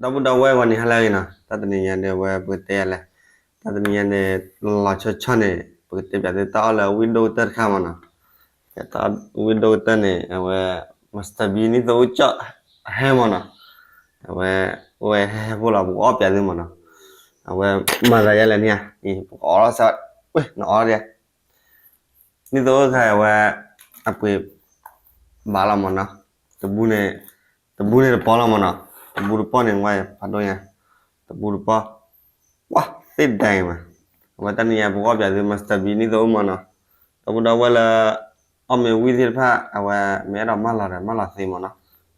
ဒီပုၢ်ဒီဝဲၢ်ဂီၤန့ၣ် ဟါလၢအဂ့ၤနီၤ, တၢ်တနံၤညါဒီး အဝဲပကတဲလဲၣ်, တၢ်တနံၤညါန့ၣ် လီၤဆီဆီန့ၣ် ပကတဲပၠးသုတၢ်အီၣ်လၢဝံၣ်ဒိၣ်ကတၢၢ်တခါမးနီၤ. တၢ်ဝံၣ်ဒိၣ်ကတၢၢ်န့ၣ် အဝဲ Master B နံၣ်သိအူကၠီၣ်ဟဲမးနီၤ. အဝဲ အိၣ်ဝဲဟဲဟဲဖိလီၤ ပကအီၣ်ပၠးသုမးနီၤ. အဝဲမၤသးယဲလဲၣ်န့ၣ်ဧါ, ပကအီၣ်လီၤစၢၤ, နအီၣ်ဒ် နံၣ်သိအူတခါအဝဲ အပှ့ၤဘၣ်လီၤမးနီၤ. တဘူန့ၣ် တဘူန့ၣ်တပီၢ်လီၤမးနီၤ. တဘူတပီၢ်န့ၣ် ဝဲဖးဒိၣ်ညါ, တဘူတပီၢ်, ဝါ သ့ၣ်ဒဲမး. အဝဲတနံၤညါပကအီၣ်ပၠးသု Master B နံၣ်သိအူမးနီၤ. ဒီပုၢ်ဒီဝဲၢ်လၢ အီၣ်မ့ၤဝံၣ်သ့ၣ်တဖၣ် အဝဲမ့ၢ်အဲၣ်ဒိးမၢလီၤဒီး မၢလီၤသ့မးနီၤ.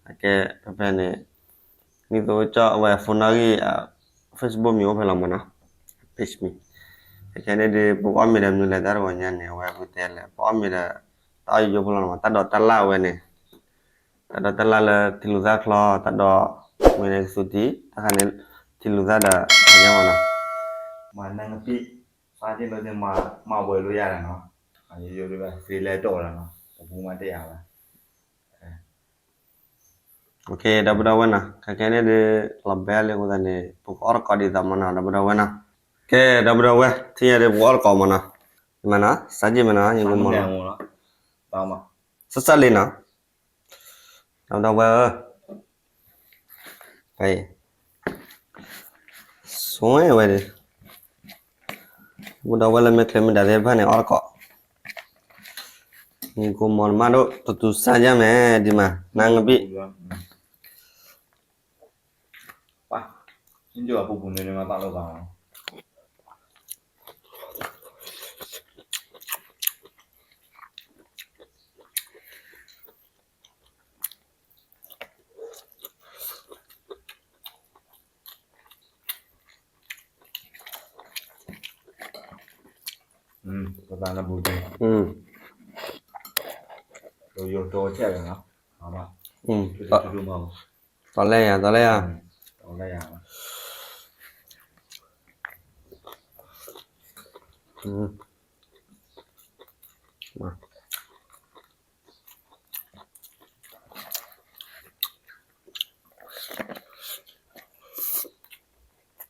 အကဲ ဖဲဖဲန့ၣ် နံၣ်သိအူကၠီၣ် အဝဲ phone နီၣ်ဂံၢ် Facebook မံၤအိၣ်ဖဲလီၤမးနီၤ, page မံၤ. အခဲန့ၣ်ဒီး ပကအီၣ်မ့ၤဒီးမနုၤလဲၣ် တၢ်တဂီၤညါန့ၣ် အဝဲပတဲလဲၣ် ပအီၣ်မ့ၤဒီး တၢ်အီၣ်ယိယိဖိလီၤမး, တၢ်ဒိးတၢ်လၢ်ဝဲန့ၣ်, တၢ်ဒိးတၢ်လၢ်လၢထံလူၤသၣ်ချီ တၢ်ဒိး မ့ၢ်န့ၣ်ကသူတံၢ် တၢ်ခါန့ၣ် ထံလူၤသၣ်ဒီး ညါမးနီၤ. မၤနၢ်ကပံၣ် ဖါတံၢ်လိာ်သ့ၣ်မၤဝဲၤလိယၤလီၤနီၤ, ယိယိဒ်ဘၣ် သ့လဲၣ်တအိၣ်လီၤနီၤ, ပဘူမးတယာ်ဘၣ်. ဒီပုၢ်ဒီဝဲၢ်နီၤ, ခဲကဲန့ၣ်ဒီး လီၤဘဲလံအဃိသတးန့ၣ် ပကအီၣ်တကိးဒ်သိးမးနီၤ ဒီပုၢ်ဒီဝဲၢ်နီၤ. ကဲ ဒီပုၢ်ဒီဝဲၢ် ထံၣ်ညါဒီးပကအီၣ်တကိးမးနီၤ, မးနီၤ စးက့ၢ်မးနီၤ ယကမၤနီၤ, စစၢ်လံနီၤ, ဒီပုၢ်ဒီဝဲၢ်ဧၢ ဆိဝဲဒၣ်, ဒီပုၢ်ဒီဝဲၢ်လၢမ့ၢ်ချ့မ့ၢ်ဒၣ်သ့ၣ်တဖၣ်န့ၣ် အီၣ်တကိး, နံၤ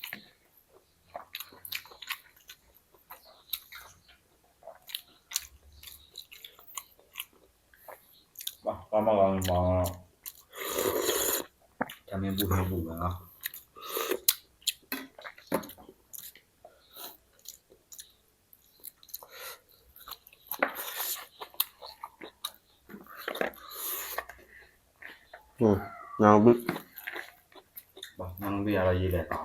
ကိမီၤတမၣ်ဒိၣ် တတူၢ်စၢ်ယါမဲာ်ဒံးမး နါငပံၣ် တီလဲၣ်ယၤ တီလဲၣ်ယၤ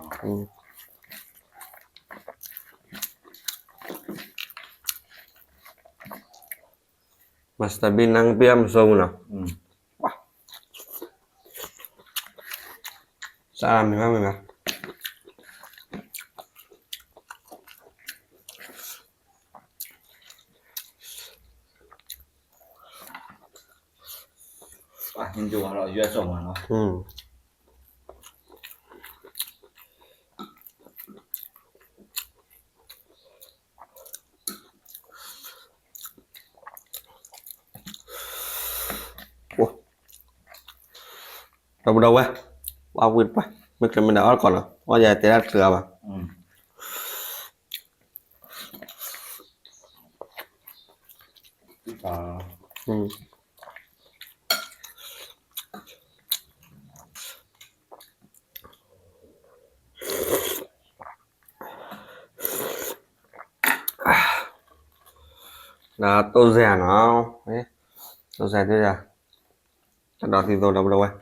Master B နါငပံၣ်အမဆိမုၢ်နီၤ, စးမံၤမးမံၤမး ဒီပုၢ်ဒီဝဲၢ်, ဝဲဝံၣ်တပှၢ်, မ့ၢ်ချ့မ့ၢ်ဒၣ်အီၣ်တကိးနီၤ, အီၣ်ယၤတဲဒၣ်တချုးအါဘၣ်. နတိၢ်စဲၣ်နီၤ, တိၢ်စဲၣ်, တၢ်ဒိးသံသိဒီပုၢ်ဒီဝဲၢ်.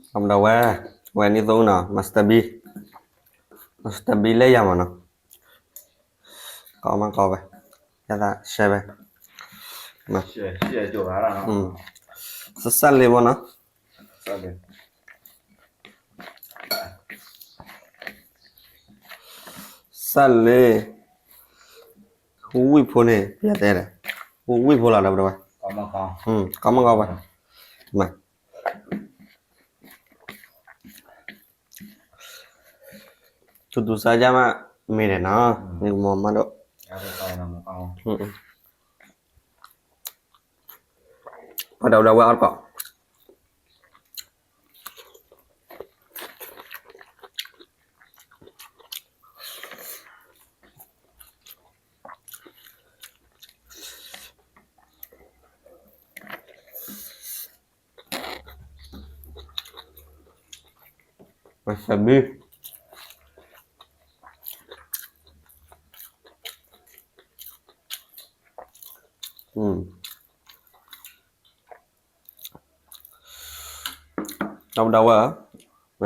ဒီပုၢ်ဒီဝဲၢ်, ဝဲနံၣ်သိအူနီၤ, Master B, Master B လၢယၤမးနီၤ, ကိးမးကိးဝဲ, ယသးရှဲဝဲ, စစၢ်လံမးနီၤ. စစၢ်လံ. စၢ်လ့, ဟူဝံၣ်ဖိန့ၣ် ပတဲလဲၣ်, ဟူဝံၣ်ဖိလီၤ ဒီပုၢ်ဒီဝဲၢ်, ကီမီၢ်ကီဝဲ, ထူသူစါယါမး, မ့ၢ်ဒဲးနီၤ, မ့ၢ်ကမီၤမးဒီး, ပှၤဒီပုၢ်ဒီဝဲၢ်အီၣ်တကိး ဝဲစဘံ, ဒီပုၢ်ဒီဝဲၢ်, မ့ၢ်မိ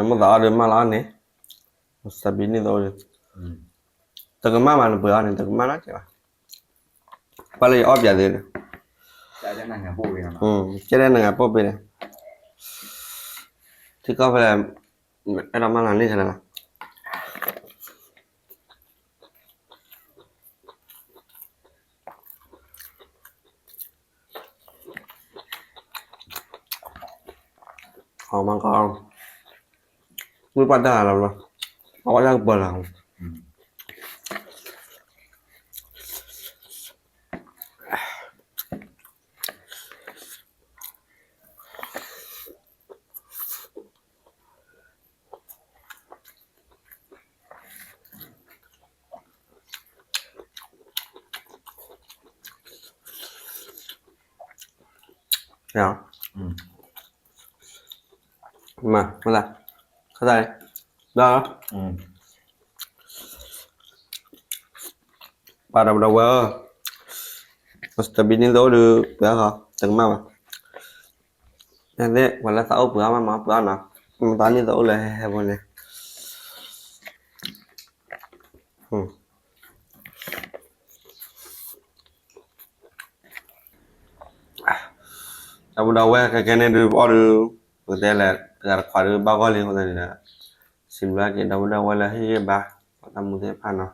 ၣ်သးအီၣ်ဒီးမၢလီၤန့ၣ်, ဝဲစဘံန့ၣ်သိးဒီး, တကမၣ်ဘၣ်နပှ့ၤအီၤန့ၣ် တကမၣ်နီတစဲးဘၣ်, ပှၤလၢယအီၣ်ပၠးသ့န့ၣ်, ကဲဒၣ်နဂၤပိာ်ပ့ၤန့ၣ်, ထံကီၢ်ဖဲလဲၣ်, အဲၣ်ဒိးမၢလီၤန့ၢ်ခဲလၢာ်လီၤ. မၤကီ, ဝံၣ်ပှၢ်တၢ်လီၤဘျီ, အဝဲဒၣ်ကပၢၤလီၤ. မၤ, မၤသး, ခါသး, ဒီး, ပှၤဒီပုၢ်ဒီဝဲၢ်ဧၢ, စတဘံန့ၣ်သိးဒီး ပှ့ၤအီၤဃီ တကမၣ်ဘၣ်. သ့ၣ် ပှၤလၢသးအိၣ်ပှ့ၤအီၤမးမး ပှ့ၤအီၤနီၤ, မတၤန့ၣ်သိးအိၣ်လၢဟဲဟဲဖိန့ၣ် ဒီပုၢ်ဒီဝဲၢ် ခဲကဲန့ၣ်ဒုး ပအီၣ်ဒုး ပကတဲလဲၣ် တဂၤတခွးဒုး ဘၣ်ဂီၢ်လံအဃိသတးန့ၣ်ဒီး စံးဘျုးက့ၤဒီပုၢ်ဒီဝဲၢ်လၢဟ့ၣ်ဂံၢ်ဘါ ပှၤတၢ်မူသ့ၣ်တဖၣ်နီၤ,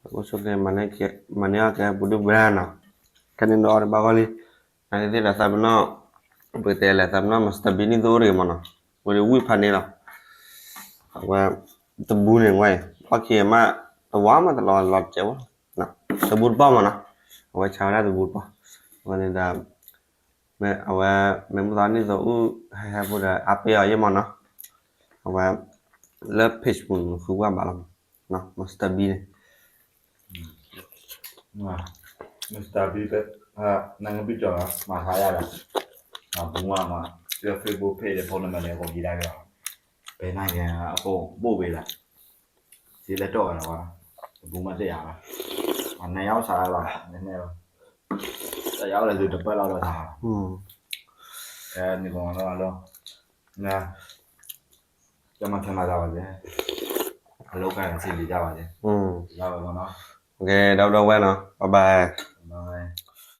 အိၣ်ဆူၣ်ချ့ မၤန့ၢ်အီၣ်က့ၤပဒုၣ်ပဒါနီၤ, ခဲန့ၣ်ဒုးအီၣ်ဒုးဘၣ်ဂီၢ်လံ, နာ်က့သ့ၣ်ဒီးသးပနီၣ်, ပကတဲလဲၣ် သးပနီၣ် မၤစတဘံန့ၣ် သိအိၣ်တဂ့ၤမးနီၤ, ဝဲဒုးဝံၣ်ဖးန့ၣ်လီၤ, အဝဲ တဘူးန့ၣ်ဝဲအံၤ အီၣ်ခံမး တဝါမးတလီၤလီၤတကဲးဝဲ တဘူးတပီၢ်မးနီၤ, အဝဲဆါဝဲဒၣ်တဘူးတပီၢ်, အဝဲန့ၣ်ဒီး အဝဲ မ့ၢ်မုၢ်သီနံၣ်သိးအုၣ်ဟဲဟဲဖိဒီး အါပ့ၢ်အီၤယဲၢ်မးနီၤ, အဝဲ လၢ page ပူၤန့ၣ် ဃုဝဲဘၣ်လီၤ, မၤစတဘံန့ၣ် မၤစတဘံ နကဘံၣ်ကၠီၤလီၤ မၤဆါယၤဒီး မၤဘူးမးမး လၢ Facebook page ဒီး phone number န့ၣ် အကိးယံၤဒၣ်က့ၤလီၤ, ဖဲနာ်က့ၤ အကိးဘိၣ်ဘ့ၣ်လၢ စ့လဲၣ်တီၢ်ဝဲလီၤ, ဘူးမးသ့ၣ်ယၤလီၤ, အနဲအီၣ်ဆါလီၤ နနဲလီၤ, တၢ်ယၤအိၣ်လၢသုတပၢၢ်လီၤဒီးသး, နကလီၤလီၤ, ကမၤထဲမၤတၢ်ဘၣ်သ့ၣ်, အလီၢ်ကါစံးလံတၢ်ဘၣ်သ့ၣ်, ဒီပုၢ်ဒီဝဲၢ်နီၤ bye bye.